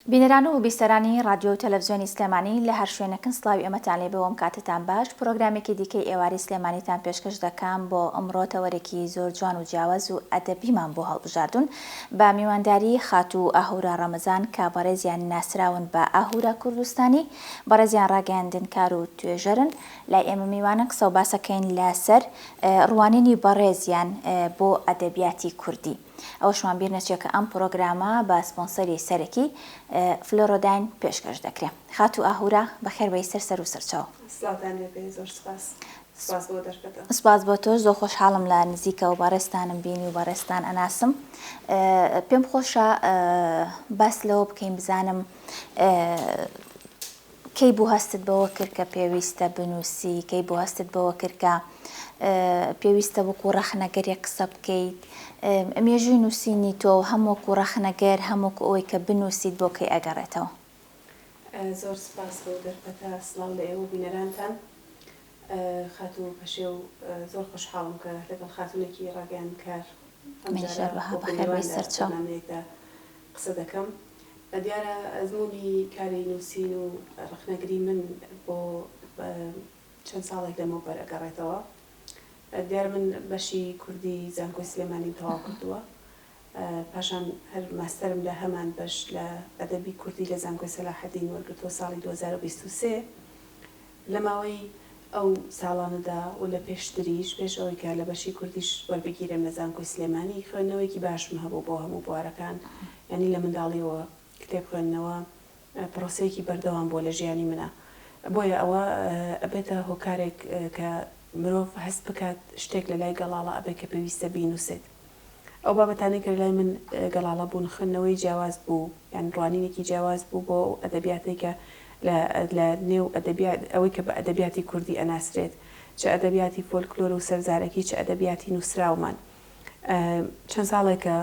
بینەران و بیسەرانی ڕادیۆ و تەلەفزیۆنی سلێمانی لە هەر شوێنەکن سڵاوی ئێمەتان لێ بێ و ئەم کاتەتان باش پرۆگرامێکی دیکەی ئێوارەی سلێمانیتان پێشکەش دەکەم بۆ ئەمڕۆ تەوەرێکی زۆر جوان و جیاواز و ئەدەبیمان بۆ هەڵبژاردوون بە میوانداری خاتوو ئاهورا ڕەمەزان کە بەڕێزیان ناسراون بە ئاهورا کوردستانی بەڕێزیان ڕاگەیاندنکار و توێژەرن لای ئێمە میوانن قسە و باسەکەین لەسەر ڕوانینی بەڕێزیان بۆ ئەدەبیاتی کوردی. ئەوەشمان بیر نەچێ کە ئەم پڕۆگرامە بە سپۆنسەری سەرەکی فلۆرۆداین پێشکەش دەکرێ. خاتوو ئاهورا بەخێر بێی سەر سەر و سەرچاو. سڵاوتان لێ بێ زۆر سپاس. سپاس بۆ دەرفەتە. سپاس بۆ تۆش زۆر خۆشحاڵم لە نزیکەوە بەڕێزتانم بینی و بەڕێزتان ئەناسم. پێم خۆشە باس لەوە بکەین بزانم کەی بوو هەستت بەوە کرد کە پێویستە بنووسی؟ کەی بوو هەستت بەوە کرد کە پێویستە وەکوو ڕەخنەگەرێک قسە بکەیت؟ مێژووی نووسینی تۆ هەم وەکوو ڕەخنەگەر هەم وەکوو ئەوەی کە بنووسیت بۆ کەی ئەگەڕێتەوە؟ زۆر سوپاس بۆ دەرفەتە، سڵاو لە ئێوە و بینەرانتان. خاتوو پەشێو زۆر خۆشحاڵم کە لەگەڵ خاتوونێکی ڕاگەیاندنکار ئەم منیش جارە هەروەها وەکوو بەخێر میوان بێی لە سەرچاو. بەرنامەیەکدا قسە دەکەم. دیارە ئەزموونی کاری نووسین و ڕەخنەگری من بۆ چەند ساڵێک لەمەوبەر ئەگەڕێتەوە. دیارە من بەشی کوردی زانکۆی سلێمانیم تەواو کردووە. پاشان هەر ماستەرم لە هەمان بەش لە ئەدەبی کوردی لە زانکۆی سەلاحەدین وەرگرتووە ساڵی 2023. لە ماوەی ئەو ساڵانەدا و لە پێشتریش، پێش ئەوەی کە لە بەشی کوردیش وەربگیرێم لە زانکۆی سلێمانی، خوێندنەوەیەکی باشم هەبوو بۆ هەموو بوارەکان، یانی لە منداڵییەوە کتێب خوێندنەوە پرۆسەیەکی بەردەوام بووە لە ژیانی منا. بۆیە ئەوە ئەبێتە هۆکارێک کە مرۆڤ هەست بکات شتێک لە لای گەڵاڵە ئەبێ کە پێویستە بینووسێت. ئەو بابەتانەی کە لای من گەڵاڵە بوون خوێندنەوەی جیاواز بوو، یان ڕوانینێکی جیاواز بوو بۆ ئەو ئەدەبیاتەی کە لە لە نێو ئەدەبیات ئەوەی کە بە ئەدەبیاتی کوردی ئەناسرێت، چ ئەدەبیاتی فۆلکلۆر و سەرزارەکی چ ئەدەبیاتی نووسراومان. چەند ساڵێکە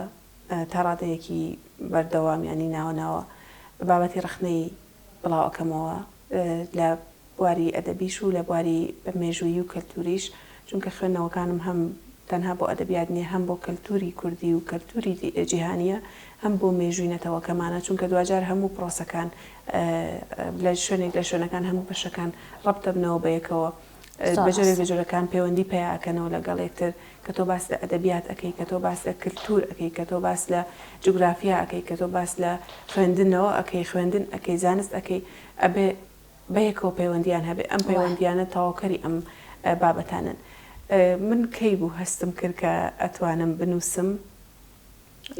تا ڕادەیەکی بەردەوام یانی ناوە ناوە بابەتی ڕەخنەیی بڵاو ئەکەمەوە لە بواری ئەدەبیش و لە بواری مێژوویی و کەلتووریش، چونکە خوێندنەوەکانم هەم تەنها بۆ ئەدەبیات نییە، هەم بۆ کەلتووری کوردی و کەلتووری جیهانییە، هەم بۆ مێژووی نەتەوەکەمانە، چونکە دواجار هەموو پرۆسەکان لە شوێنێک لە شوێنەکان هەموو بەشەکان ڕەبت دەبنەوە بە یەکەوە، بە جۆرێک لە جۆرەکان پەیوەندی پەیا ئەکەنەوە لەگەڵ یەکتر، کە تۆ باس لە ئەدەبیات ئەکەی، کە تۆ باس لە کلتوور ئەکەی، کە تۆ باس لە جوگرافیا ئەکەی، کە تۆ باس لە خوێندنەوە ئەکەی، خوێندن ئەکەی، زانست ئەکەی، ئەبێ بەیەکەوە پەیوەندیان هەبێ، ئەم پەیوەندیانە تەواوکەری ئەم بابەتانەن. من کەی بوو هەستم کرد کە ئەتوانم بنووسم؟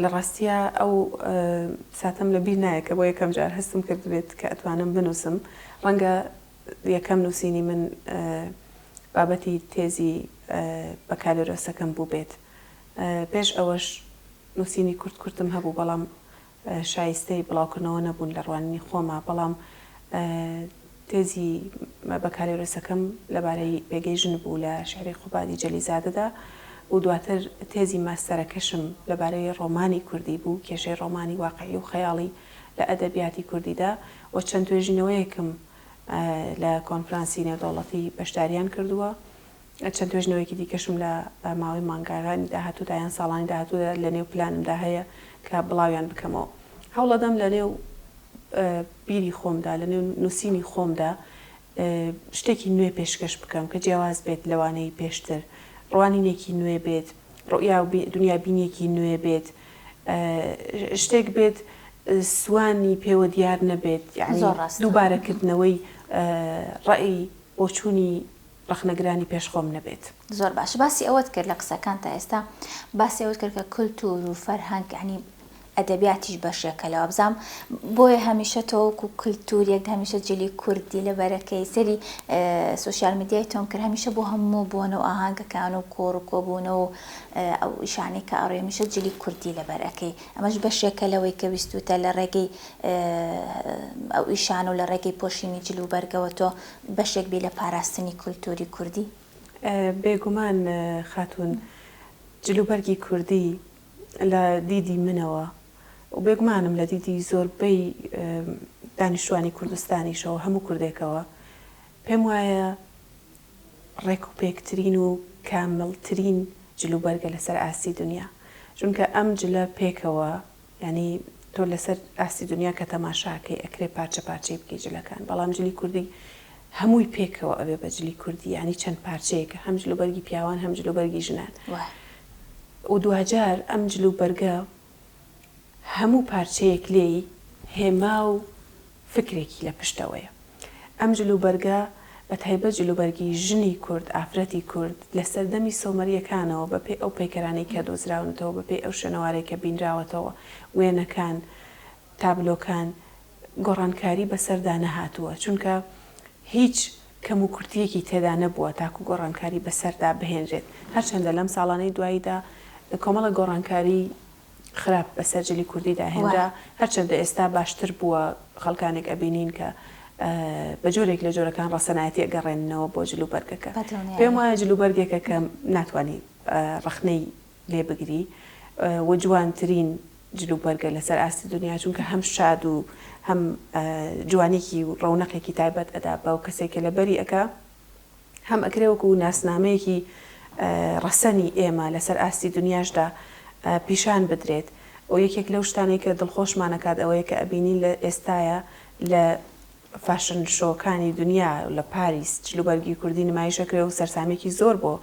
لە ڕاستیا ئەو ساتەم لە بیر نایە کە بۆ یەکەم جار هەستم کردبێت کە ئەتوانم بنووسم. ڕەنگە یەکەم نووسینی من بابەتی تێزی بەکالۆرۆسەکەم بووبێت. پێش ئەوەش نووسینی کورت کورتم هەبوو، بەڵام شایستەی بڵاوکردنەوە نەبوون لە ڕوانینی خۆما، بەڵام تێزی بەکالۆرۆسەکەم لەبارەی پێگەی ژن بوو لە شیعری قوبادی جەلیزادەدا و دواتر تێزی ماستەرەکەشم لەبارەی ڕۆمانی کوردی بوو، کێشەی ڕۆمانی واقیعی و خەیاڵی لە ئەدەبیاتی کوردیدا و چەند توێژینەوەیەکم لە کۆنفرانسی نێودەوڵەتی بەشداریان کردووە. چەند توێژنەوەیەکی دیکەشم لە ماوەی مانگەکانی داهاتوودا یان ساڵانی داهاتوودا لە نێو پلانمدا هەیە کە بڵاویان بکەمەوە. هەوڵەدەم لە نێو بیری خۆمدا، لە نێو نووسینی خۆمدا شتێکی نوێ پێشکەش بکەم کە جیاواز بێت لەوانەی پێشتر، ڕوانینێکی نوێ بێت، ڕوئیا و دنیابینییەکی نوێ بێت، شتێک بێت سوانی پێوە دیار نەبێت، یانی دووبارەکردنەوەی ڕەئی، بۆچوونی ڕەخنەگرانی پێش خۆم نەبێت. زۆر باشە باسی ئەوەت کرد لە قسەکانتا ئێستا باسی ئەوەت کرد کە کولتوور و فەرهەنگ یانی ئەدەبیاتیش بەشێکە لەوە بزانم بۆیە هەمیشە تۆ وەکو کولتوورێک هەمیشە جلی کوردی لەبەرەکەی سەری سۆشیال میدیای تۆم کرد هەمیشە بۆ هەموو بۆنە و ئاهەنگەکان و کۆڕ و کۆبوونەوە و ئەو ئیشانەی کە ئەڕۆی هەمیشە جلی کوردی لەبەر ئەکەی ئەمەش بەشێکە لەوەی کە ویستوتە لە ڕێگەی ئەو ئیشان و لە ڕێگەی پۆشینی جل و بەرگەوە تۆ بەشێک بی لە پاراستنی کولتووری کوردی؟ بێگومان خاتوون، جلوبەرگی کوردی لە دیدی منەوە و بێگومانم لە دیدی زۆربەی دانیشتوانی کوردستانیشەوە، هەموو کوردێکەوە، پێم وایە ڕێکوپێکترین و کامڵترین جلوبەرگە لەسەر ئاستی دونیا. چونکە ئەم جلە پێکەوە یانی تۆ لەسەر ئاستی دونیا کە تەماشاکەی ئەکرێ پارچە پارچەی بکەی جلەکان بەڵام جلی کوردی هەمووی پێکەوە ئەبێ بە جلی کوردی یانی چەند پارچەیەکە هەم جلوبەرگی پیاوان هەم جلوبەرگی ژنان و دواجار ئەم جلوبەرگە هەموو پارچەیەک لێی هێما و فکرێکی لە پشتەوەیە. ئەم جلوبەرگە، بە تایبەت جلوبەرگی ژنی کورد، ئافرەتی کورد، لە سەردەمی سۆمەرییەکانەوە بە پێی ئەو پەیکەرانەی کە دۆزراونەتەوە، بە پێی ئەو شوێنەوارەی کە بینراوەتەوە، وێنەکان، تابلۆکان، گۆڕانکاری بەسەردا نەهاتووە، چونکە هیچ کەموکورتییەکی تێدا نەبووە تاکو گۆڕانکاری بەسەردا بهێنرێت. هەرچەندە لەم ساڵانەی دواییدا کۆمەڵێک گۆڕانکاری خراپ بەسەر جلی کوردیدا هێنرا، هەرچەندە ئێستا باشتر بووە، خەڵکانێک ئەبینین کە بە جۆرێک لە جۆرەکان ڕەسەنایەتی ئەگەڕێننەوە بۆ جلوبەرگەکە. پێم وایە جلوبەرگێکە کە ناتوانی ڕەخنەی لێ بگری و جوانترین جلوبەرگە لەسەر ئاستی دنیا، چونکە هەم شاد و هەم جوانیکی و ڕەونەقێکی تایبەت ئەدا بەو کەسێک کە لەبەری ئەکا. هەم ئەکرێ وەکو ناسنامەیەکی ڕەسەنی ئێمە لەسەر ئاستی دنیاشدا پیشان بدرێت و یەکێک لەو شتانەی کە دڵخۆشمان ئەکات ئەوەیە کە ئەبینین لە ئێستایا لە فاشن شۆکانی دنیا لە پاریس جلوبەرگی کوردی نمایش ئەکرێ و سەرسامێکی زۆر بۆ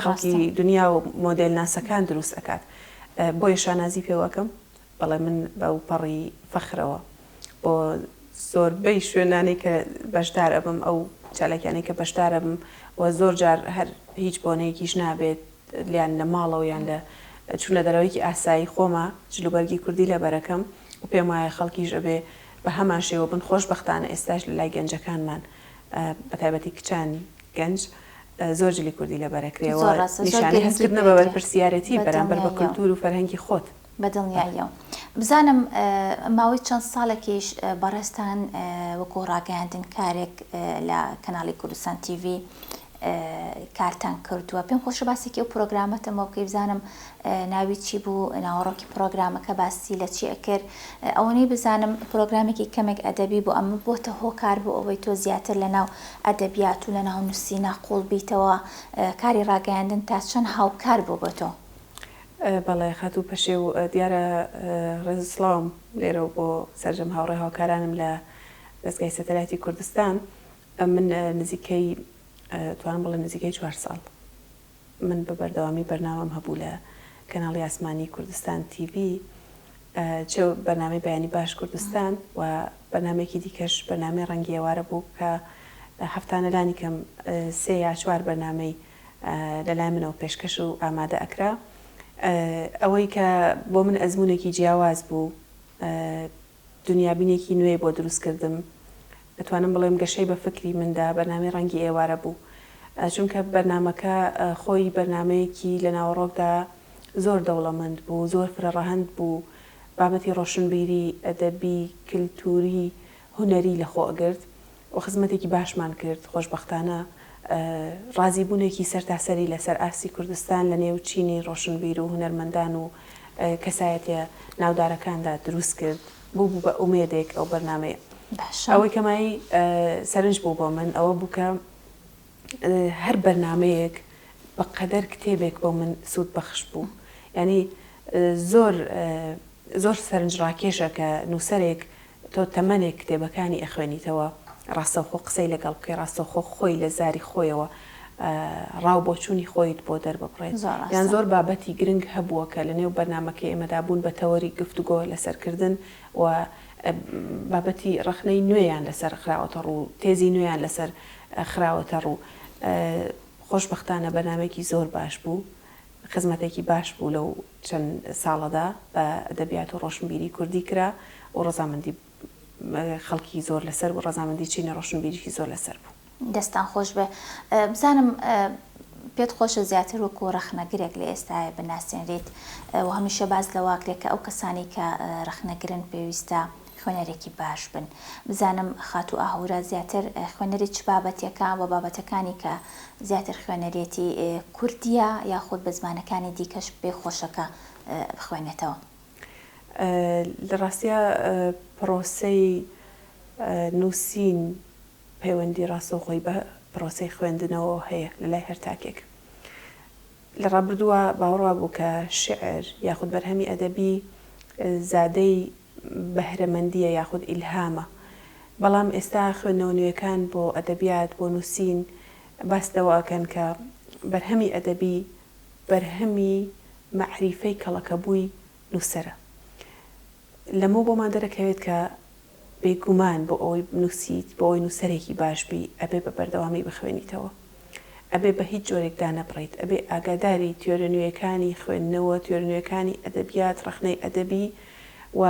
خەڵکی دنیا و مۆدێلناسەکان دروست ئەکات بۆیە شانازی پێوە ئەکەم. بەڵێ من بەوپەڕی فەخرەوە بۆ زۆربەی شوێنانەی کە بەشدار ئەبم ئەو چالاکیانەی کە بەشدار ئەبم و زۆر جار هەر هیچ بۆنەیەکیش نابێت یان لە ماڵەوە یان لە چوونە دەرەوەیەکی ئاسایی خۆما جلوبەرگی کوردی لەبەرەکەم و پێم وایە خەڵکیش ئەبێ بە هەمان شێوە بن خۆشبەختانە ئێستاش لە لای گەنجەکانمان بە تایبەتی کچانی گەنج زۆر جلی کوردی لەبەرەکرێ و نیشانەی هەستکردنە بە بەرپرسیارێتی بەرامبەر بە کولتوور و فەرهەنگی خۆت. بە دڵنیاییەوە. بزانم ماوەی چەند ساڵێکیش بەڕێزتان وەکو ڕاگەیاندنکارێک لە کەناڵی کوردستان تیڤی کارتان کردووە. پێم خۆشە باسێکی ئەو پرۆگرامەتم بۆ بکەی بزانم ناوی چی بوو، ناوەڕۆکی پرۆگرامەکە باسی لە چی ئەکرد. ئەوەنەی بزانم پرۆگرامێکی کەمێک ئەدەبی بوو، ئەمە بۆتە هۆکار بۆ ئەوەی تۆ زیاتر لەناو ئەدەبیات و لەناو نووسینا قووڵ بیتەوە، کاری ڕاگەیاندن تا چەند هاوکار بوو بۆ تۆ؟ بەڵێ خاتوو پەشێو دیارە ڕێز و سڵاوم لێرەوە بۆ سەرجەم هاوڕێ هاوکارانم لە دەزگای سەتەلایتی کوردستان من نزیکەی توانم بڵێم نزیکەی چوار ساڵ من بە بەردەوامی بەرنامەم هەبوو لە کەناڵی ئاسمانی کوردستان تیڤی چ بەرنامەی بەیانی باش کوردستان و بەرنامەیەکی دیکەش بەرنامەی ڕەنگی ئێوارە بوو کە هەفتانە لانی کەم سێ یا چوار بەرنامەی لە لای منەوە پێشکەش و ئامادە ئەکرا. ئەوەی کە بۆ من ئەزموونێکی جیاواز بوو، دونیابینێکی نوێی بۆ دروست کردم، ئەتوانم بڵێم گەشەی بە فکری من دا، بەرنامەی ڕەنگی ئێوارە بوو. چونکە بەرنامەکە خۆی بەرنامەیەکی لە ناوەڕۆکدا زۆر دەوڵەمەند بوو، زۆر فرەڕەهەند بوو، بابەتی ڕۆشنبیری، ئەدەبی، کلتووری، هونەری لە خۆ ئەگرت. و خزمەتێکی باشمان کرد، خۆشبەختانە ڕازیبوونێکی سەرتاسەری لەسەر ئاستی کوردستان لە نێو چینی ڕۆشنبیر و هونەرمەندان و کەسایەتیە ناودارەکاندا دروست کرد، بوو بوو بە ئومێدێک ئەو بەرنامەیە. باشە. ئەوەی کە مایەی سەرنج بوو بۆ من ئەوە بوو کە هەر بەرنامەیەک بە قەدەر کتێبێک بۆ من سوودبەخش بوو، یانی زۆر زۆر سەرنجڕاکێشە کە نووسەرێک تۆ تەمەنێک کتێبەکانی ئەخوێنیتەوە ڕاستەوخۆ قسەی لەگەڵ بکەی ڕاستەوخۆ خۆی لە زاری خۆیەوە ڕاو بۆچوونی خۆیت بۆ دەرببڕێت زۆر یان ڕاستە. زۆر بابەتی گرنگ هەبووە کە لە نێو بەرنامەکەی ئێمەدا بوون بە تەوەری گفتوگۆ لەسەر کردن و بابەتی ڕەخنەی نوێیان لەسەر خراوەتە ڕوو تێزی نوێیان لەسەر خراوەتە ڕوو خۆشبەختانە بەرنامەیەکی زۆر باش بوو خزمەتێکی باش بوو لەو چەند ساڵەدا بە ئەدەبیات و ڕۆشنبیری کوردی کرا و ڕەزامەندی خەڵکی زۆر لەسەر بوو، ڕەزامەندی چینی ڕۆشنبیریی زۆر لەسەر بوو. دەستتان خۆش بێ. بزانم پێت خۆشە زیاتر وەکوو ڕەخنەگرێک لە ئێستایا بناسێنریت و هەمیشە باس لەوە ئەکرێ کە ئەو کەسانەی کە ڕەخنەگرن پێویستە خوێنەرێکی باش بن. بزانم خاتوو ئاهورا زیاتر خوێنەری چ بابەتێکە و بابەتەکانی کە زیاتر خوێنەرێتی کوردییە یاخود بە زمانەکانی دیکەش پێی خۆشە کە بخوێنێتەوە؟ لە ڕاستیا پڕۆسەی نووسین پەیوەندی ڕاستەوخۆی بە پڕۆسەی خوێندنەوەوە هەیە لە لای هەر تاکێک. لە ڕابردووە باوەڕ وابوو کە شیعر یاخود بەرهەمی ئەدەبی زادەی. بەهرەمەندییە یاخود ئیلهامە. بەڵام ئێستا خوێندنەوە نوێکان بۆ ئەدەبیات، بۆ نووسین باس لەوە ئەکەن کە بەرهەمی ئەدەبی بەرهەمی مەعریفەی کەڵەکەبووی نووسەرە. لەمەوە بۆمان دەرەکەوێت کە بێگومان بۆ ئەوەی بنووسیت، بۆ ئەوەی نووسەرێکی باش بی، ئەبێ بە بەردەوامی بخوێنیتەوە. ئەبێ بە هیچ جۆرێک دانەبڕیت. ئەبێ ئاگاداری تیۆرە نوێیەکانی خوێندنەوە، تیۆرە نوێیەکانی ئەدەبیات، ڕەخنەی ئەدەبی و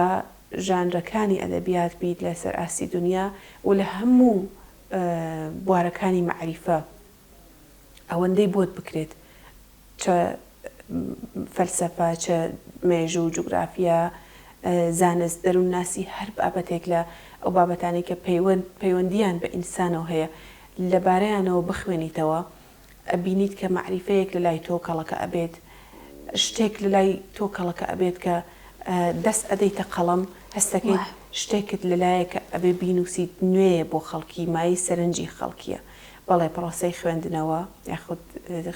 ژانرەکانی ئەدەبیات بیت لەسەر ئاستی دونیا و لە هەموو بوارەکانی مەعریفە ئەوەندەی بۆت بکرێت چ فەلسەفە، چ مێژوو، جوگرافیا، زانست، دەروونناسی، هەر بابەتێک لە ئەو بابەتانەی کە پەیوەند پەیوەندییان بە ئینسانەوە هەیە لە بارەیانەوە بخوێنیتەوە ئەبینیت کە مەعریفەیەک لە لای تۆ کەڵەکە ئەبێت، شتێک لە لای تۆ کەڵەکە ئەبێت کە دەست ئەدەیتە قەڵەم هەستەکەیت شتێکت لە لایە کە ئەبێ بینووسیت نوێیە بۆ خەڵکی، مایەی سەرنجی خەڵکییە. بەڵێ پڕۆسەی خوێندنەوە یاخود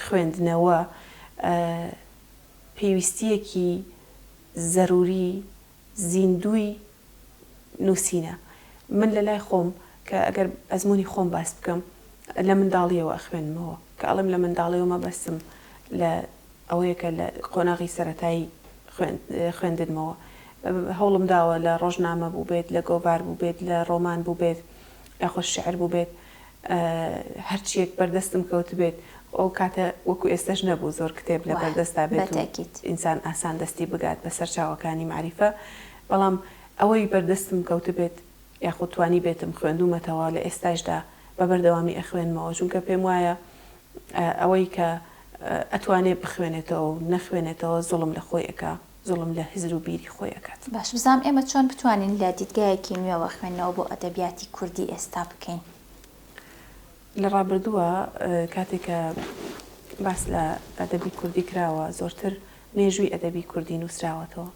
خوێندنەوە پێویستییەکی زەروری زیندووی نووسینە. من لە لای خۆم کە ئەگەر ئەزموونی خۆم باس بکەم لە منداڵییەوە ئەخوێنمەوە. کە ئەڵێم لە منداڵییەوە مەبەستم لە ئەوەیە کە لە قۆناغی سەرەتایی خوێندنمەوە هەوڵم داوە لە ڕۆژنامە بووبێت، لە گۆڤار بووبێت، لە ڕۆمان بووبێت یاخود شیعر بووبێت هەرچییەک بەردەستم کەوتبێت، ئەو کاتە وەکو ئێستەش نەبوو زۆر کتێب لە بەردەستا بێت و ئینسان ئاسان دەستی بگات بە سەرچاوەکانی مەعریفە، بەڵام ئەوەی بەردەستم کەوتبێت یاخود توانیبێتم خوێندوومەتەوە لە ئێستاشدا بە بەردەوامی ئەخوێنمەوە، چونکە پێموایە ئەوەی کە ئەتوانێ بخوێنێتەوە و نەخوێنێتەوە زوڵم لە خۆی ئەکا، زوڵم لە هزر و بیری خۆی ئەکات. باش بزانم ئێمە چۆن بتوانین لە دیدگایەکی نوێوە خوێندنەوە بۆ ئەدەبیاتی کوردی ئێستا بکەین؟ لە ڕابردووە کاتێک کە باس لە ئەدەبی کوردی کراوە زۆرتر مێژووی ئەدەبی کوردی نووسراوەتەوە،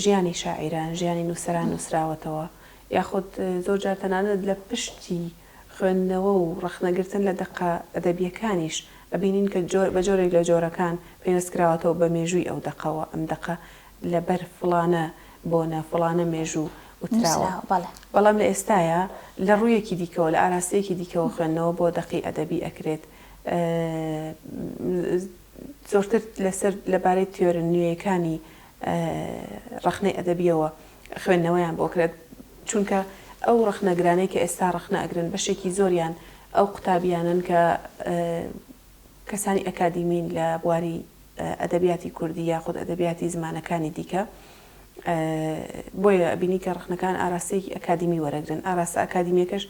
ژیانی شاعیران، ژیانی نووسەران نووسراوەتەوە، یاخود زۆر جار تەنانەت لە پشتی خوێندنەوە و ڕەخنەگرتن لە دەقە ئەدەبییەکانیش ئەبینین کە بە جۆرێک لە جۆرەکان پەیوەست کراوەتەوە بە مێژووی ئەو دەقەوە، ئەم دەقە لە بەر فڵانە بۆنە، فڵانە مێژوو وتراوە. بەڵام لە ئێستایا لە ڕوویەکی دیکەوە، لە ئاراستەیەکی دیکەوە خوێندنەوە بۆ دەقی ئەدەبی ئەکرێت. زۆرتر لەسەر لەبارەی تیۆرە نوێیەکانی ڕەخنەی ئەدەبییەوە خوێندنەوەیان بۆ کرێت، چونکە ئەو ڕەخنەگرانەی کە ئێستا ڕەخنە ئەگرن بەشێکی زۆریان ئەو قوتابیانەن کە کەسانی ئەکادیمین لە بواری ئەدەبیاتی کوردی یاخود ئەدەبیاتی زمانەکانی دیکە، بۆیە ئەبینی کە ڕەخنەکان ئاراستەیەکی ئەکادیمی وەرەگرن، ئاراستە ئەکادیمیەکەش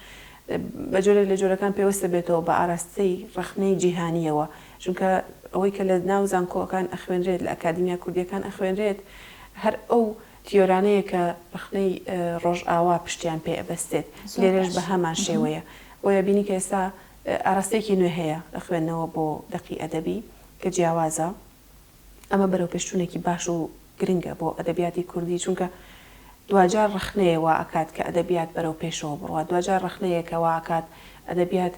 بە جۆرێک لە جۆرەکان پێوەستە بێتەوە بە ئاراستەی ڕەخنەی جیهانییەوە، چونکە ئەوەی کە لە ناو زانکۆکان ئەخوێنرێت، لە ئەکادیمیا کوردییەکان ئەخوێنرێت هەر ئەو تیۆرانەیە کە ڕەخنەی ڕۆژئاوا پشتیان پێ ئەبەستێت، لێرەش بە هەمان شێوەیە. بۆیە بینی کە ئێستا ئاراستەیەکی نوێ هەیە لە خوێندنەوە بۆ دەقی ئەدەبی کە جیاوازە. ئەمە بەرەوپێشچوونێکی باش و گرنگە بۆ ئەدەبیاتی کوردی، چونکە دواجار ڕەخنەیە وا ئەکات کە ئەدەبیات بەرەو پێشەوە بڕوات، دواجار ڕەخنەیە کە وا ئەکات ئەدەبیات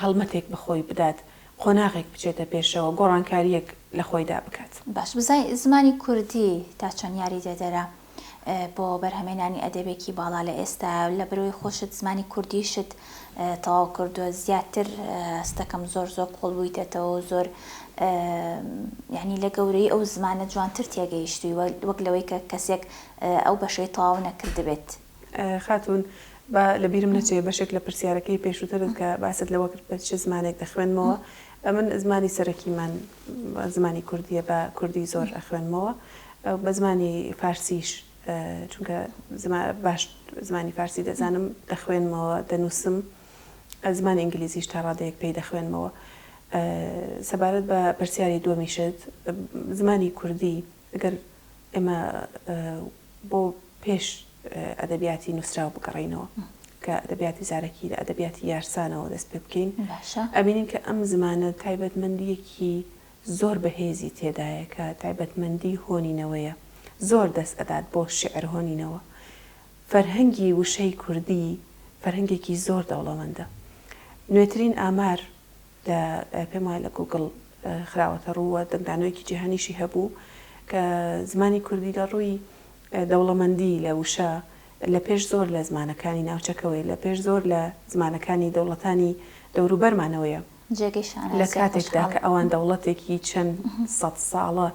هەڵمەتێک بە خۆی بدات، قۆناغێک بچێتە پێشەوە، گۆڕانکارییەک لە خۆیدا بکات. باش بزانین زمانی کوردی تا چەند یاریدەدەرە بۆ بەرهەمێنانی ئەدەبێکی باڵا لە ئێستایا و لەبەرئەوەی خۆشت زمانی کوردیشت تەواو کردووە زیاتر هەستەکەم زۆر زۆر قوڵ بوویتەتەوە و زۆر یعنی لە گەورەی ئەو زمانە جوانتر تێگەیشتووی وەک لەوەی کە کەسێک ئەو بەشەی تەواو نەکردبێت. خاتوون با لە بیرم نەچێ بەشێک لە پرسیارەکەی پێشووترت کە باست لەوە کرد بە چ زمانێک دەخوێنمەوە، ئەمن زمانی سەرەکیمان زمانی کوردییە بە کوردی زۆر ئەخوێنمەوە بە زمانی فارسیش چونکە باش زمانی فارسی دەزانم دەخوێنمەوە دەنووسم زمانی ئینگلیزیش تا ڕادەیەک پێی دەخوێنمەوە سەبارەت بە پرسیاری دووەمیشت زمانی کوردی ئەگەر ئێمە بۆ پێش ئەدەبیاتی نووسراو بگەڕێینەوە کە ئەدەبیاتی زارەکی لە ئەدەبیاتی یارسانەوە دەست پێ بکەین ئەبینین کە ئەم زمانە تایبەتمەندییەکی زۆر بەهێزی تێدایە کە تایبەتمەندی هۆنینەوەیە زۆر دەست ئەدات بۆ شیعر هۆنینەوە فەرهەنگی وشەی کوردی فەرهەنگێکی زۆر دەوڵەمەندە نوێترین ئامار لە پێم وایە لە گووگڵ خراوەتە ڕوو و دەنگدانەوەیەکی جیهانیشی هەبوو کە زمانی کوردی لە ڕووی. دەوڵەمەندی لە وشە لە پێش زۆر لە زمانەکانی ناوچەکەوەیە، لە پێش زۆر لە زمانەکانی دەوڵەتانی دەوروبەرمانەوەیە. جێگەی لە شانازیە کاتێکدا خۆشحاڵ. کە ئەوان دەوڵەتێکی چەند سەد ساڵە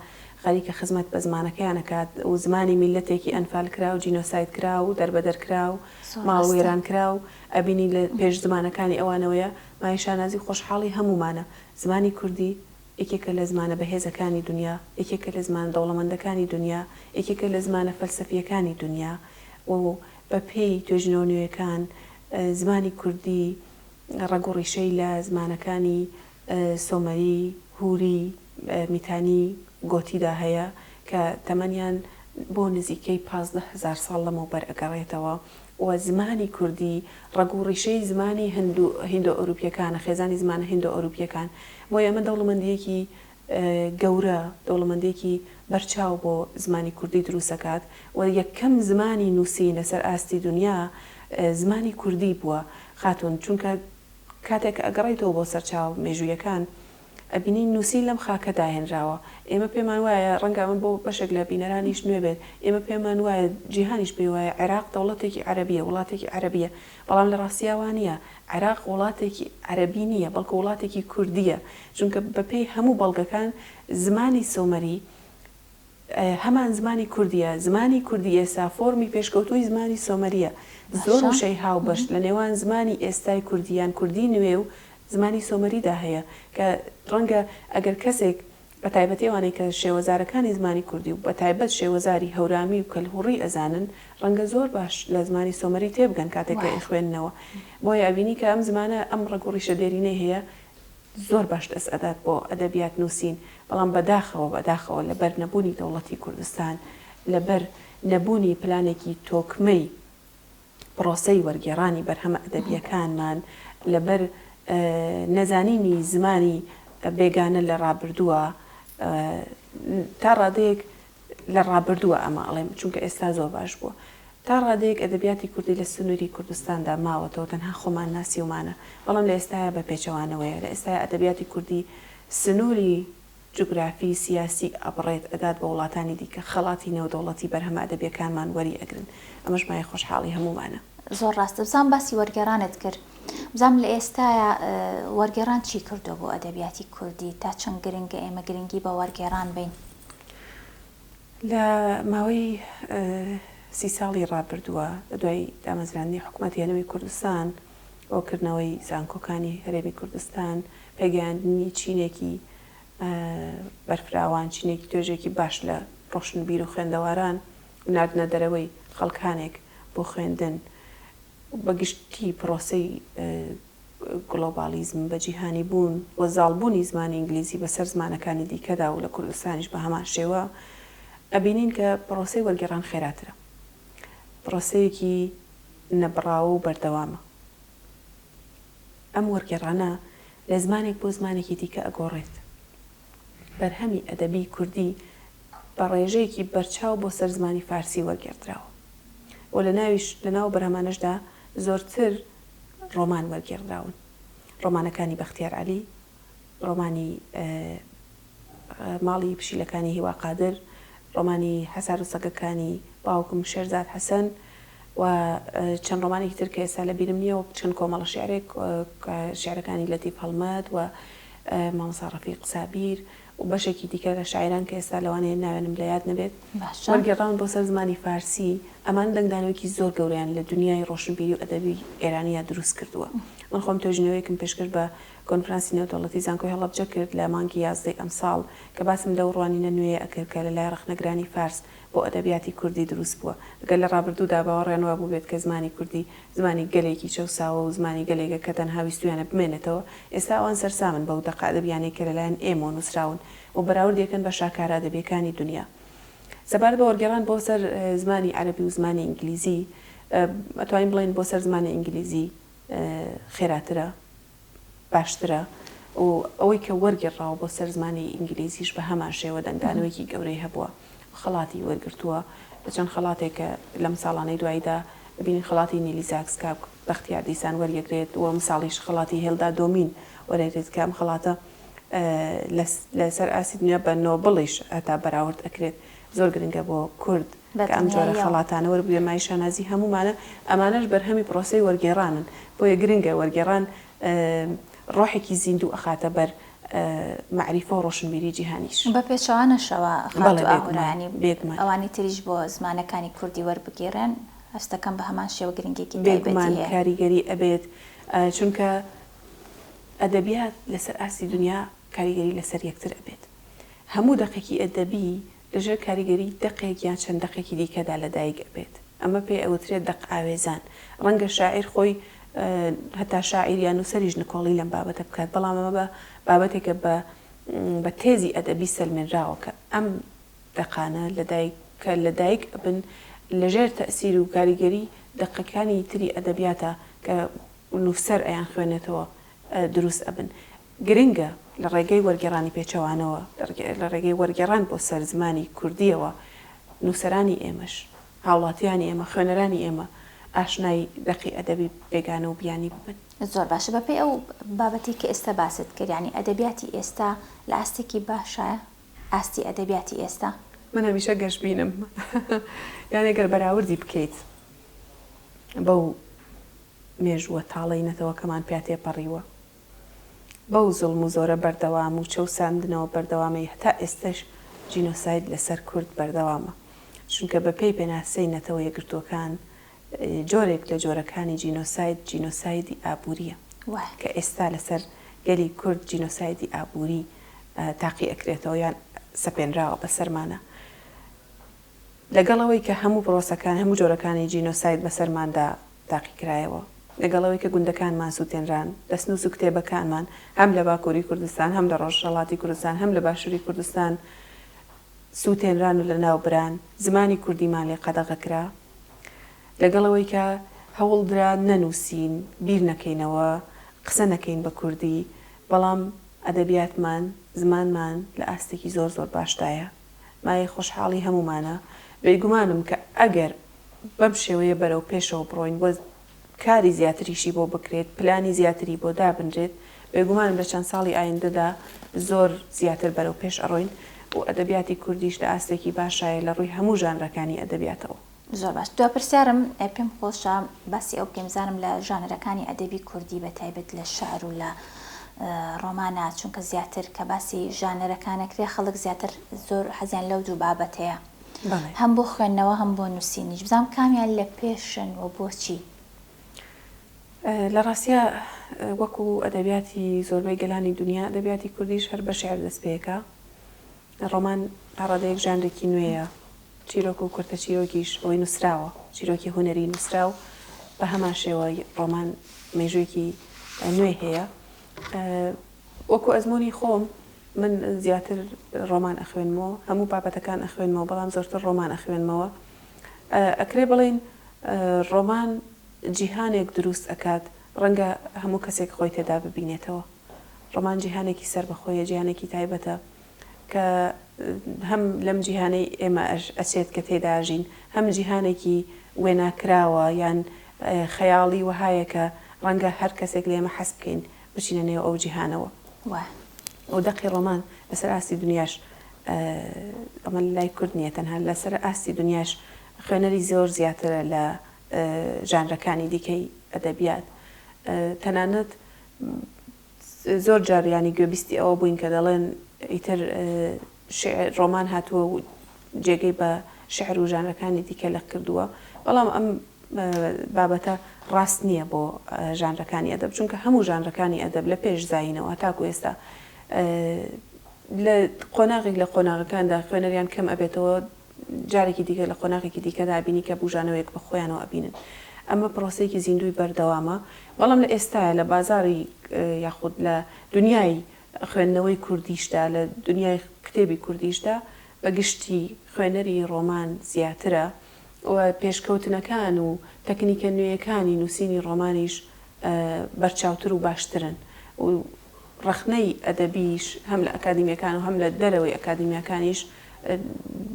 خەریکە خزمەت بە زمانەکەیان ئەکات و زمانی میللەتێکی ئەنفالکراو، جینۆسایدکراو، دەربەدەرکراو، زۆر ماڵ ڕاستە. وێرانکراو ئەبینی لە پێش زمانەکانی ئەوانەوەیە، مایەی شانازی و خۆشحاڵی هەموومانە. زمانی کوردی یەکێکە لە زمانە بەهێزەکانی دونیا، یەکێکە لە زمانە دەوڵەمەندەکانی دونیا، یەکێکە لە زمانە فەلسەفییەکانی دونیا و بە پێی توێژینەوە نوێیەکان زمانی کوردی ڕەگ و ڕیشەی لە زمانەکانی سۆمەری، هوری، میتانی، گۆتیدا هەیە کە تەمەنیان بۆ نزیکەی 15,000 ساڵ لەمەوبەر ئەگەڕێتەوە و زمانی کوردی ڕەگ و ڕیشەی زمانی هیندۆئەوروپییەکانە، خێزانی زمانە هیندۆئەوروپییەکان. بۆیە ئەمە دەوڵەمەندییەکی گەورە، دەوڵەمەندییەکی بەرچاو بۆ زمانی کوردی دروست ئەکات و یەکەم زمانی نووسین لەسەر ئاستی دونیا زمانی کوردی بووە خاتوون، چونکە کاتێک کە ئەگەڕێیتەوە بۆ سەرچاوە مێژوویەکان ئەبینین نووسین لەم خاکە داهێنراوە. ئێمە پێمان وایە، ڕەنگە ئەمە بۆ بەشێک لە بینەرانیش نوێ بێت، ئێمە پێمان وایە، جیهانیش پێی وایە عێراق دەوڵەتێکی عەرەبییە، وڵاتێکی عەرەبییە، بەڵام لە ڕاستیا وا نییە. عێراق وڵاتێکی عەرەبی نییە، بەڵکو وڵاتێکی کوردییە، چونکە بەپێی هەموو بەڵگەکان زمانی سۆمەری هەمان زمانی کوردییە، زمانی کوردی ئێستا فۆرمی پێشکەوتووی زمانی سۆمەرییە، زۆر باشە. وشەی هاوبەش لە نێوان زمانی ئێستای کوردی یان کوردی نوێ و زمانی سۆمەریدا هەیە کە ڕەنگە ئەگەر کەسێک بە تایبەتی ئەوانەی کە شێوەزارەکانی زمانی کوردی و بە تایبەت شێوەزاری هەورامی و کەلهوڕی ئەزانن ڕەنگە زۆر باش لە زمانی سۆمەری تێبگەن کاتێک کە وایە. ئەیخوێننەوە. بۆیە ئەبینی کە ئەم زمانە ئەم ڕەگ و ڕیشە دێرینەی هەیە زۆر باش دەست ئەدات بۆ ئەدەبیات نووسین، بەڵام بەداخەوە بەداخەوە لەبەر نەبوونی دەوڵەتی کوردستان، لەبەر نەبوونی پلانێکی تۆکمەی پڕۆسەی وەرگێڕانی بەرهەمە ئەدەبییەکانمان، لەبەر نەزانینی زمانی بێگانە لە ڕابردووە تا ڕادەیەک لە ڕابردووە ئەمە ئەڵێم چونکە ئێستا زۆر باش بووە تا ڕادەیەک ئەدەبیاتی کوردی لە سنووری کوردستاندا ماوەتەوە تەنها خۆمان ناسیومانە بەڵام لە ئێستایا بە پێچەوانەوەیە لە ئێستایا ئەدەبیاتی کوردی سنووری جوگرافی سیاسی ئەبڕێت ئەگات بە وڵاتانی دیکە خەڵاتی نێودەوڵەتی بەرهەمە ئەدەبیەکانمان وەری ئەگرن ئەمەش مایەی خۆشحاڵی هەموومانە. زۆر ڕاستە بزانم باسی وەرگێڕانت کرد بزانم لە ئێستایا وەرگێڕان چی کردووە بۆ ئەدەبیاتی کوردی تا چەند گرنگە ئێمە گرنگی بە وەرگێڕان بەین؟ لە ماوەی سی ساڵی ڕابردووە لە دوای دامەزراندنی حکومەتی هەرێمی کوردستان و کردنەوەی زانکۆکانی هەرێمی کوردستان، پێگەیاندنی چینێکی بەرفراوان، چینێکی توێژێکی باش لە ڕۆشنبیر و خوێندەواران و ناردنە دەرەوەی خەڵکانێک بۆ خوێندن بە گشتی پرۆسەی گڵۆباڵیزم، بە جیهانی بوون و زاڵبوونی زمانی ئینگلیزی بە سەر زمانەکانی دیکەدا و لە کوردستانیش بە هەمان شێوە، ئەبینین کە پرۆسەی وەرگێڕان خێراترە. پرۆسەیەکی نەبڕاوە و بەردەوامە. ئەم وەرگێڕانە لە زمانێک بۆ زمانێکی دیکە ئەگۆڕێت. بەرهەمی ئەدەبیی کوردی بە ڕێژەیەکی بەرچاو بۆ سەر زمانی فارسی وەرگێڕدراوە و لە ناویش لە ناو بەرهەمانەشدا زۆرتر ڕۆمان وەرگێڕدراون. ڕۆمانەکانی بەختیار عەلی، ڕۆمانی ماڵی پشیلەکانی هیوا قادر، ڕۆمانی حەسار و سەگەکانی باوکم شێرزاد حەسەن و چەند ڕۆمانێکی تر کە ئێستا لە بیرم نییە وەک چەند کۆمەڵە شیعرێک کە شیعرەکانی لەتیف هەڵمەت و مامۆستا ڕەفیق سابیر و بەشێکی دیکە لە شاعیران کە ئێستا لەوانەیە ناوێنم لە یاد نەبێت باشە. وەرگێڕاون بۆ سەر زمانی فارسی، ئەمانە دەنگدانەوەیەکی زۆر گەورەیان لە دونیای ڕۆشنبیری و ئەدەبی ئێرانیا دروست کردووە. من خۆم توێژینەوەیەکم پێشکەش بە کۆنفرانسی نێودەوڵەتی زانکۆی هەڵەبجە کرد لە مانگی یازدەی ئەمساڵ کە باسم لەو ڕوانینە نوێیە ئەکرد کە لە لای ڕەخنەگرانی فارس بۆ ئەدەبیاتی کوردی دروست بووە. گەر لە ڕابردوودا باوەڕیان وا بووبێت کە زمانی کوردی زمانی گەلێکی چەوساوە و زمانی گەلێکە کە تەنها ویستوویانە بمێنێتەوە، ئێستا ئەوان سەرسامن بەو دەقە ئەدەبیانەی کە لەلایەن ئێمەوە نووسراون و بەراوردی ئەکەن بە شاکارە ئەدەبییەکانی دونیا. سەبارەت بە وەرگێڕان بۆ سەر زمانی عەرەبی و زمانی ئینگلیزی، ئەتوانین بڵێین بۆ سەر زمانی ئینگلیزی خێراترە. باشترە و ئەوەی کە وەرگێڕراوە بۆ سەر زمانی ئینگلیزیش بە هەمان شێوە دەنگدانەوەیەکی گەورەی هەبووە و خەڵاتی وەرگرتووە لە چەند خەڵاتێک کە لەم ساڵانەی دواییدا بینین خەڵاتی نیلی زاکس کاک بەختیار دیسان وەریەگرێت و ئەمساڵیش خەڵاتی هێلدا دۆمین وەرەگرێت کە ئەم خەڵاتە لەسەر ئاستی دنیا بە نۆبڵیش هەتا بەراورد ئەکرێت زۆر گرنگە بۆ کورد. کە ئەم جۆرە خەڵاتانە وەربگرێ مایەی شانازی هەموومانە، ئەمانەش بەرهەمی پرۆسەی وەرگێڕانن، بۆیە گرنگە وەرگێڕان ڕۆحێکی زیندوو ئەخاتە بەر مەعریفە و ڕۆشنبیری جیهانیش. بە پێچەوانەشەوە خاتوو ئاهورا یانی ئەوانی تریش بۆ زمانەکانی کوردی وەربگێڕێن هەستەکەم بە هەمان شێوە گرنگیەکی تایبەتی بێگومان هەیە. کاریگەری ئەبێت چونکە ئەدەبیات لەسەر ئاستی دونیا کاریگەری لەسەر یەکتر ئەبێت. هەموو دەقێکی ئەدەبی لەژێر کاریگەریی دەقێک یان چەند دەقێکی دیکەدا لەدایک ئەبێت. ئەمە پێی ئەوترێت دەقئاوێزان. ڕەنگە شاعیر خۆی هەتا شاعیر یان نووسەریش نکۆڵی لەم بابەتە بکات، بەڵام ئەمە بە بابەتێکە بە بە تێزی ئەدەبی سەلمێنراوە کە ئەم دەقانە لەدایک کە لەدایک ئەبن لەژێر تەئسیر و کاریگەری دەقەکانی تری ئەدەبیاتە کە نووسەر ئەیانخوێنێتەوە دروست ئەبن. گرنگە لە ڕێگەی وەرگێڕانی پێچەوانەوە، لە ڕێگەی وەرگێڕان بۆ سەر زمانی کوردییەوە، نووسەرانی ئێمەش، هاوڵاتیانی ئێمە، خوێنەرانی ئێمە ئاشنای دەقی ئەدەبی بێگانە و بیانی ببن. زۆر باشە بە پێی ئەو بابەتەی کە ئێستا باست کرد یانی ئەدەبیاتی ئێستا لە ئاستێکی باشایە؟ ئاستی ئەدەبیاتی ئێستا؟ من هەمیشە گەشبینم. یانی گەر بەراوردی بکەیت بەو مێژووە تاڵەی نەتەوەکەمان پیا تێپەڕیوە، بەو زوڵم و زۆرە بەردەوام و چەوساندنەوە بەردەوامەی هەتا ئێستەش جینۆساید لەسەر کورد بەردەوامە، چونکە بە پێی پێناسەی نەتەوە یەکگرتووەکان جۆرێک لە جۆرەکانی جینۆساید جینۆسایدی ئابووریە کە ئێستا لەسەر گەلی کورد جینۆسایدی ئابووری تاقی ئەکرێتەوە یان سەپێنراوە بەسەرمانە. لەگەڵ ئەوەی کە هەموو پرۆسەکان، هەموو جۆرەکانی جینۆساید بەسەرماندا تاقیکرایەوە، لەگەڵ ئەوەی کە گوندەکانمان سووتێنران، دەستنووس و کتێبەکانمان هەم لە باکووری کوردستان، هەم لە ڕۆژهەڵاتی کوردستان، هەم لە باشووری کوردستان سووتێنران و لەناوبران، زمانی کوردیمان لێ قەدەغە کرا، لەگەڵ ئەوەی کە هەوڵدرا نەنووسین، بیر نەکەینەوە، قسە نەکەین بە کوردی، بەڵام ئەدەبیاتمان، زمانمان لە ئاستێکی زۆر زۆر باشدایە. مایەی خۆشحاڵی هەموومانە، بێگومانم کە ئەگەر بەم شێوەیە بەرەو پێشەوە بڕۆین و کاری زیاتریشی بۆ بکرێت، پلانی زیاتری بۆ دابنرێت، بێگومانم لە چەند ساڵی ئایندەدا زۆر زیاتر بەرەو پێش ئەڕۆین و ئەدەبیاتی کوردیش لە ئاستێکی باشایە لە ڕووی هەموو ژانرەکانی ئەدەبیاتەوە. زۆر باش دوا پرسیارم پێم خۆشە باسی ئەو بکەین بزانم لە ژانرەکانی ئەدەبی کوردی بە تایبەت لە شعر و لە ڕۆمانە چونکە زیاتر کە باسی ژانەرەکان ئەکرێ خەڵک زیاتر زۆر حەزیان لەو دوو بابەتەیە هەم بۆ خوێندنەوە هەم بۆ نووسینیش بزانم کامیان لە پێشن و بۆچی؟ لە ڕاستیا وەکو ئەدەبیاتی زۆربەی گەلانی دونیا ئەدەبیاتی کوردیش هەر بە شیعر دەست پێکا ڕۆمان تا ڕادەیەک ژانرێکی نوێیە، چیرۆک و کورتە چیرۆکیش ئەوەی نووسراوە، چیرۆکی هونەری نووسراو بە هەمان شێوە ڕۆمان مێژوویەکی نوێی هەیە. وەکو ئەزموونی خۆم من زیاتر ڕۆمان ئەخوێنمەوە، هەموو بابەتەکان ئەخوێنمەوە، بەڵام زۆرتر ڕۆمان ئەخوێنمەوە. ئەکرێ بڵێین ڕۆمان جیهانێک دروست ئەکات ڕەنگە هەموو کەسێک خۆی تێدا ببینێتەوە. ڕۆمان جیهانێکی سەربەخۆیە، جیهانێکی تایبەتە کە هەم لەم جیهانەی ئێمە ئەچێت کە تێیدا ئەژین، هەم جیهانێکی وێناکراوە یان خەیاڵی وەهایە کە ڕەنگە هەر کەسێک لە ئێمە حەز بکەین بچینە نێو ئەو جیهانەوە. و دەقی ڕۆمان لەسەر ئاستی دنیاش ئەمە لە لای کورد نییە تەنها لەسەر ئاستی دنیاش خوێنەری زۆر زیاترە لە ژانرەکانی دیکەی ئەدەبیات. تەنانەت زۆر جار یانی گوێبیستی ئەوە بووین کە دەڵێن ئیتر شیعر ڕۆمان هاتووە و جێگەی بە شیعر و ژانرەکانی دیکە لەق کردووە، بەڵام ئەم بابەتە ڕاست نییە بۆ ژانرەکانی ئەدەب، چونکە هەموو ژانرەکانی ئەدەب لە پێش زایینەوە هەتاکوو ئێستا لە قۆناغێک لە قۆناغەکاندا خوێنەریان کەم ئەبێتەوە، جارێکی دیکە لە قۆناغێکی دیکەدا ئەبینی کە بوژانەوەیەک بە خۆیانەوە ئەبینن. ئەمە پرۆسەیەکی زیندووی بەردەوامە، بەڵام لە ئێستایا لە بازاڕی یاخود لە دونیای خوێندنەوەی کوردیشدا، لە دونیای کتێبی کوردیشدا بە گشتی خوێنەری ڕۆمان زیاترە و پێشکەوتنەکان و تەکنیکە نوێیەکانی نووسینی ڕۆمانیش بەرچاوتر و باشترن و ڕەخنەی ئەدەبیش هەم لە ئەکادیمیەکان و هەم لە دەرەوەی ئەکادیمیاکانیش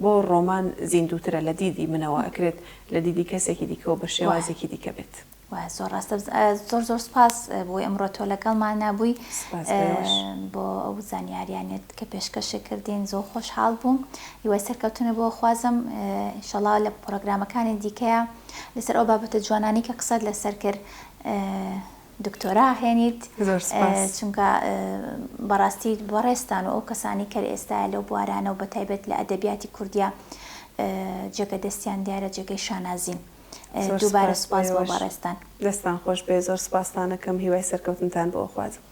بۆ ڕۆمان زیندووترە لە دیدی منەوە، ئەکرێت لە دیدی کەسێکی دیکەوە بە شێوازێکی دیکە بێت. وایە زۆر ڕاستە زۆر زۆر سپاس بۆی ئەمڕۆ تۆ لەگەڵمانا بووی سپاس بۆ ئێوەش. بۆ ئەو زانیاریانەت کە پێشکەشت کردین زۆر خۆشحاڵ بووم هیوای سەرکەوتنت بۆ خوازم ئینشەڵا لە پڕۆگرامەکانی دیکەیە لەسەر ئەو بابەتە جوانانەی کە قسەت لەسەر کرد دکتۆرا هێنیت زۆر سپاس. چونکە بەڕاستی بەڕێزتان و ئەو کەسانی کە لە ئێستایا لەو بوارانە و بەتایبەت لە ئەدەبیاتی کوردیا جێگە دەستیان دیارە جێگەی شانازین. زۆر دووبارە سپاس بۆ سوپاس بۆ ئێوەش. بەڕێزتان. دەستتان خۆش بێ زۆر سپاستان ئەکەم هیوای سەرکەوتنتان بۆ ئەخوازم.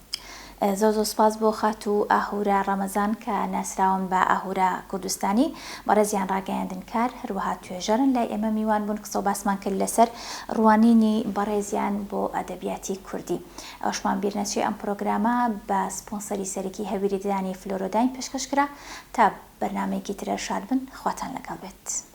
زۆر زۆر سوپاس بۆ خاتوو ئاهورا ڕەمەزان کە ناسراون بە ئاهورا کوردستانی، بەڕێزیان ڕاگەیاندنکار هەروەها توێژەرن لای ئێمە میوان بوون قسەو باسمان کرد لەسەر ڕوانینی بەڕێزیان بۆ ئەدەبیاتی کوردی. ئەوەشمان بیر نەچێ ئەم پرۆگرامە بە سپۆنسەری سەرەکی هەویری ددانی فلۆرۆداین پێشکەش کرا. تا بەرنامەیەکی ترە شاد بن خواتان لەگەڵ بێت.